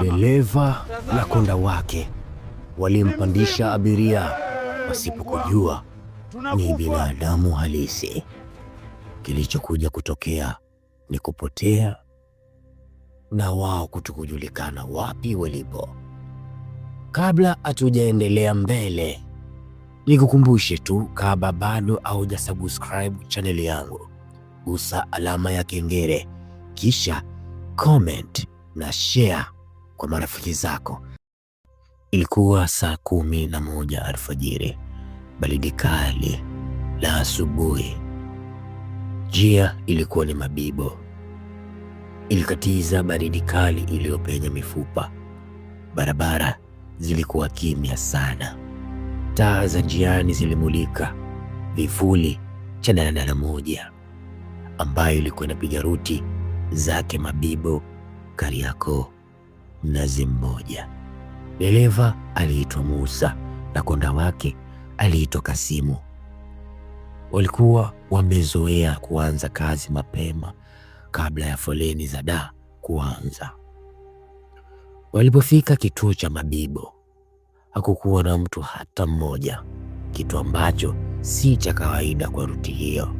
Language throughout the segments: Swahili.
Dereva na konda wake walimpandisha abiria pasipokujua ni binadamu halisi. Kilichokuja kutokea ni kupotea na wao kutokujulikana wapi walipo. Kabla hatujaendelea mbele, nikukumbushe tu, kama bado haujasubscribe chaneli yangu, gusa alama ya kengele, kisha comment na share kwa marafiki zako. Ilikuwa saa 11 alfajiri, baridi kali la asubuhi. Njia ilikuwa ni Mabibo, ilikatiza baridi kali iliyopenya mifupa. Barabara zilikuwa kimya sana, taa za njiani zilimulika vivuli cha daladala moja ambayo ilikuwa inapiga ruti zake Mabibo, Kariakoo, Mnazi Mmoja. Dereva aliitwa Musa na konda wake aliitwa Kasimu. Walikuwa wamezoea kuanza kazi mapema kabla ya foleni za daa kuanza. Walipofika kituo cha Mabibo hakukuwa na mtu hata mmoja, kitu ambacho si cha kawaida kwa ruti hiyo.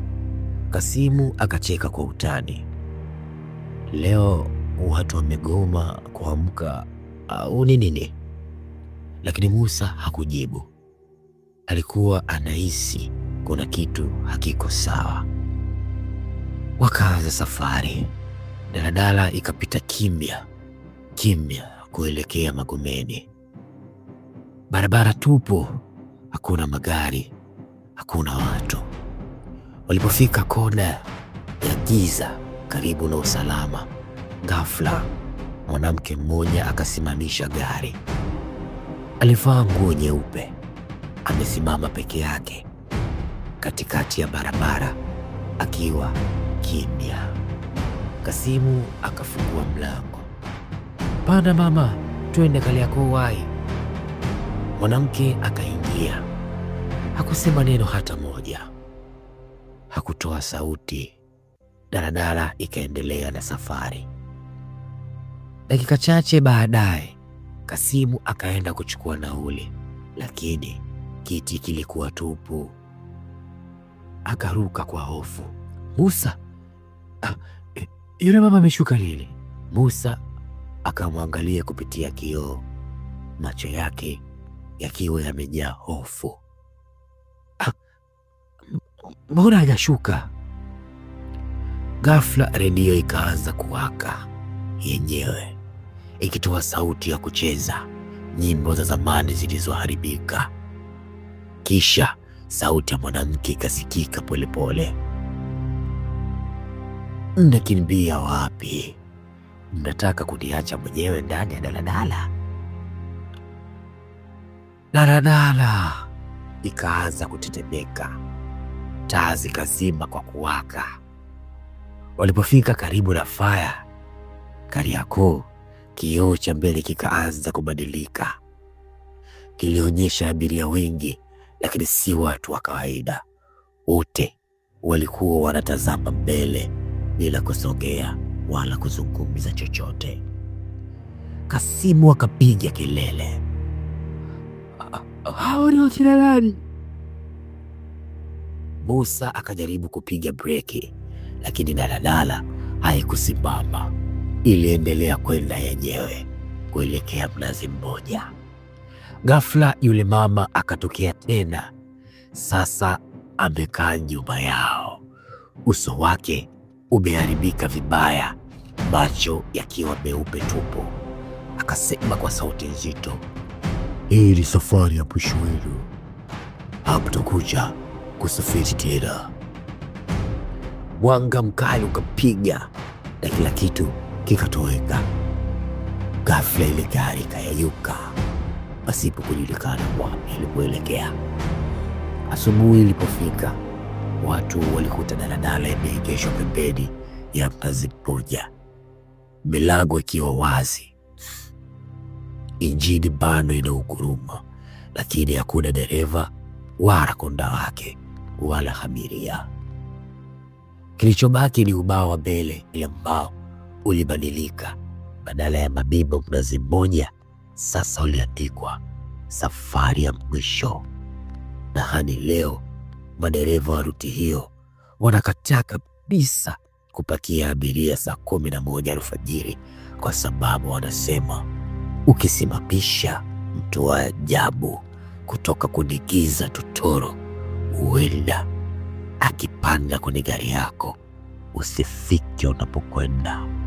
Kasimu akacheka kwa utani, leo watu wamegoma kuamka au ni nini? Lakini Musa hakujibu. Alikuwa anahisi kuna kitu hakiko sawa. Wakaanza safari. Daladala ikapita kimya kimya kuelekea Magomeni. Barabara tupu, hakuna magari, hakuna watu. Walipofika kona ya giza karibu na usalama, ghafla mwanamke mmoja akasimamisha gari. Alivaa nguo nyeupe, amesimama peke yake katikati ya barabara akiwa kimya. Kasimu akafungua mlango. Panda mama, twende Kariakoo wai. Mwanamke akaingia, hakusema neno hata moja, hakutoa sauti. Daladala ikaendelea na safari. Dakika chache baadaye, Kasimu akaenda kuchukua nauli, lakini kiti kilikuwa tupu. Akaruka kwa hofu. Musa, yule mama ameshuka lini? Musa akamwangalia kupitia kioo, macho yake yakiwa yamejaa hofu. Mbona hajashuka? Ghafla redio ikaanza kuwaka yenyewe ikitoa sauti ya kucheza nyimbo za zamani zilizoharibika. Kisha sauti ya mwanamke ikasikika polepole, mnakimbia wapi? Mnataka kuniacha mwenyewe ndani ya daladala? Daladala ikaanza kutetemeka, taa zikazima kwa kuwaka. Walipofika karibu na faya Kariakoo, kioo cha mbele kikaanza kubadilika. Kilionyesha abiria wengi, lakini si watu wa kawaida. Wote walikuwa wanatazama mbele bila kusogea wala kuzungumza chochote. Kasimu akapiga kelele, hao ni wakina nani? Musa akajaribu kupiga breki, lakini daladala haikusimama, iliendelea kwenda yenyewe kuelekea Mnazi Mmoja. Ghafla yule mama akatokea tena, sasa amekaa nyuma yao, uso wake umeharibika vibaya, macho yakiwa meupe tupu. Akasema kwa sauti nzito, hii ni safari ya mwisho wenu, hamtakuja kusafiri tena. Mwanga mkali ukapiga na kila kitu kikatoweka. Ghafla ile gari ikayayuka pasipo kujulikana wapi ilipoelekea. Asubuhi ilipofika, watu walikuta daladala imeegeshwa pembeni ya mnazi mmoja, milango ikiwa wazi, injini bado inaunguruma, lakini hakuna dereva wala konda wake wala abiria. Kilichobaki ni ubao wa mbele ambao ulibadilika. Badala ya Mabibo Mnazi Mmoja, sasa uliandikwa safari ya mwisho. Na hadi leo madereva wa ruti hiyo wanakataa kabisa kupakia abiria saa 11 alfajiri, kwa sababu wanasema ukisimamisha mtu wa ajabu kutoka kwenye giza totoro, huenda akipanda kwenye gari yako usifike unapokwenda.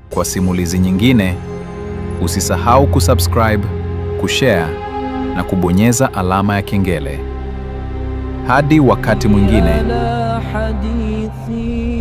Kwa simulizi nyingine, usisahau kusubscribe, kushare na kubonyeza alama ya kengele. Hadi wakati mwingine. حديثي.